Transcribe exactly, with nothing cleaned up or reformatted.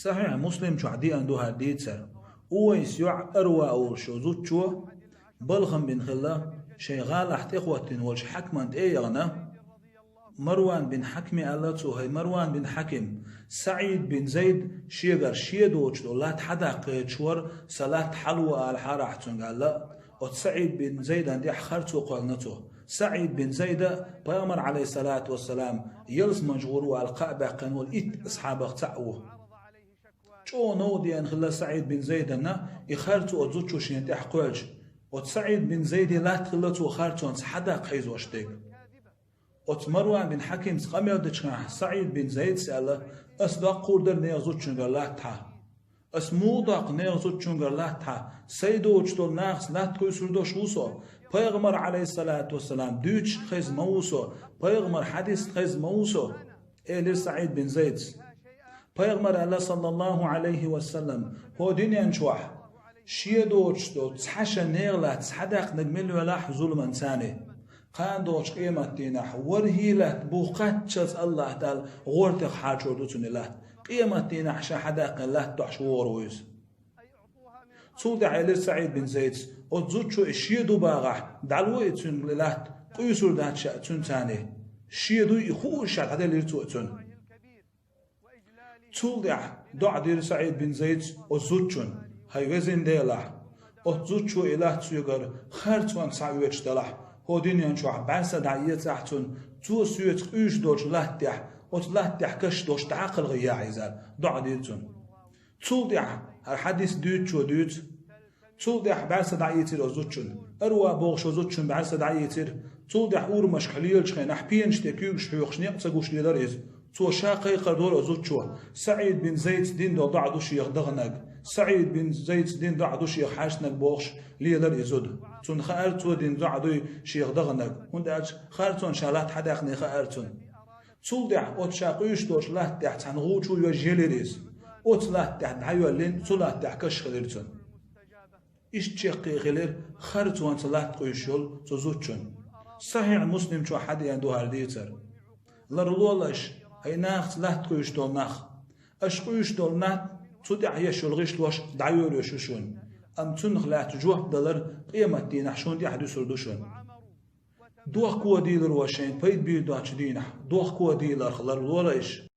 Сахьихь Муслим чохь деана ду хӀара дийцар. Увайс йоӀ Арва олуш йолу зудчо балхам бина хилла, шайн гӀалахь тӀехӀоттина волчу хьаькаман тӀе а яхана, Марван бин Хьакиме аьлла цо: «ХӀай Марван бин Хьаким, СаӀид бин Зайд шегара шен доцуш долу латта хьадаккха гӀерташ вара, сан латта хьало алахьара ахь цуьнга», аьлла. Оцу СаӀид бин Зайдан тӀехь харцо кхоьллина цо. СаӀид бин Зайда пайхамар, Ӏалайхиссалату вассалам, ялсаманчу гӀур ву аьлла кхаъ баьккхина волу итт асхьабах цхьаъ ву. ЧӀогӀа новкъа деана хилла СаӀид бин Зайданна и харцо оцу зудчо шена тӀехь кхоьллича. Оцу СаӀид бин Зайде латта хилла цо харцонца хьадаккха хьийзош дерг. Оцу Марван бин Хьакимца къамел дечу хенахь СаӀид бин Зайдас аьлла: «Ас доккхур дара нехан зудчуьнгара латта хьа. Ас муха доккху нехан зудчуьнгара латта хьа? Сайн доцуш долу нахаца латта къуьйсур долуш ву со. Пайхамар, Ӏалайхиссалату вассалам, дуьйцуш хезна ма ву со. Пайхамар хьадисна хезна ма ву со», — элира СаӀид бин Зайдас. Пайхамар аьлла, саллаллаху Ӏалайхи ва саллам: «ХӀокху дуьнен чохь шен доцуш долу цхьа шен нехан латта схьадаьккхинарг мила велахь зуламан царний, кхана долчу къематдийнахь ворхӀе латта бух кхаччалц АллахӀ Дала гӀортех хьарчор ду цунна и латта. Къематдийнахь ша хьадаьккхина латта тӀехь вогӀур ву иза». Цул тӀаьхьа элира СаӀид бин Зайдас: «Оцу зудчо и шен ду бахахь, дӀало и цуьнга латта, къуьйсур дац ша цуьнца царний. Шен дуй и хууш ша», — дӀаделира цо и цуьнан. Цул тӀаьхьа доӀа дира СаӀид бин Зайдас оцу зудчунна: «ХӀай везан Делахь, оцу зудчо и латта соьгара харцонца схьаоьцуш делахь, хӀокху дуьнен чохь бӀаьрса дӀаэцахь цунна, цо соьца къуьйсуш долчу латта тӀехь, оцу латта тӀехь каш долуш дӀа а кхалхаяхьа иза», — аьлла, доӀа дира цунна. Цул тӀаьхьа хӀара хьадис дуьйцучо дуьйцу. Цул тӀаьхьа бӀаьрса дӀаийцира оцу зудчунна. Арва бохуш оцу зудчунна бӀаьрса дӀаийцира. Цул тӀаьхьа урамашкахь лелачу хенахь пенаш тӀе куьйгаш хьоькхуш некъ ца гуш лелара иза. Цо ша кхайкхар дора оцу зудчо: «СаӀид бин Зайдас дина долу доӀа ду шех даханарг. СаӀид бин Зайдас дина доӀа ду шех хьаьрчинарг», — бохуш лелара и зуда. Цунна хаьара цо дина доӀа дуй шех даханарг, хӀунда аьлча харцонца ша латта хьадаьккхина хаьара цунна. Цул тӀаьхьа оцу ша къуьйсуш долчу латта тӀехь цхьана гӀу чу йоьжна елира иза. Оцу латта тӀехь дӀайоьллина, цу латта тӀехь каш хилира цунна. Иштта чаккхе хилира харцонца латта къуьйсуш йолу цу зудчун. Сахьихь Муслим чохь хьадеана ду хӀара дийцар. Ларлолаш, хӀай нахаца латта къуьйсуш долу нах. Аша къуьйсуш долу латта, цу тӀехь еш йолу гӀишлош дӀайоьллуш ю шуна. Амма цунах лаьцна жоп далар къематдийнахь шуна тӀехь дуьсур ду шуна. Дохко дийлар вай шайна пайда бийр доцучу дийнахь. Дохко дийларх ларлолаш.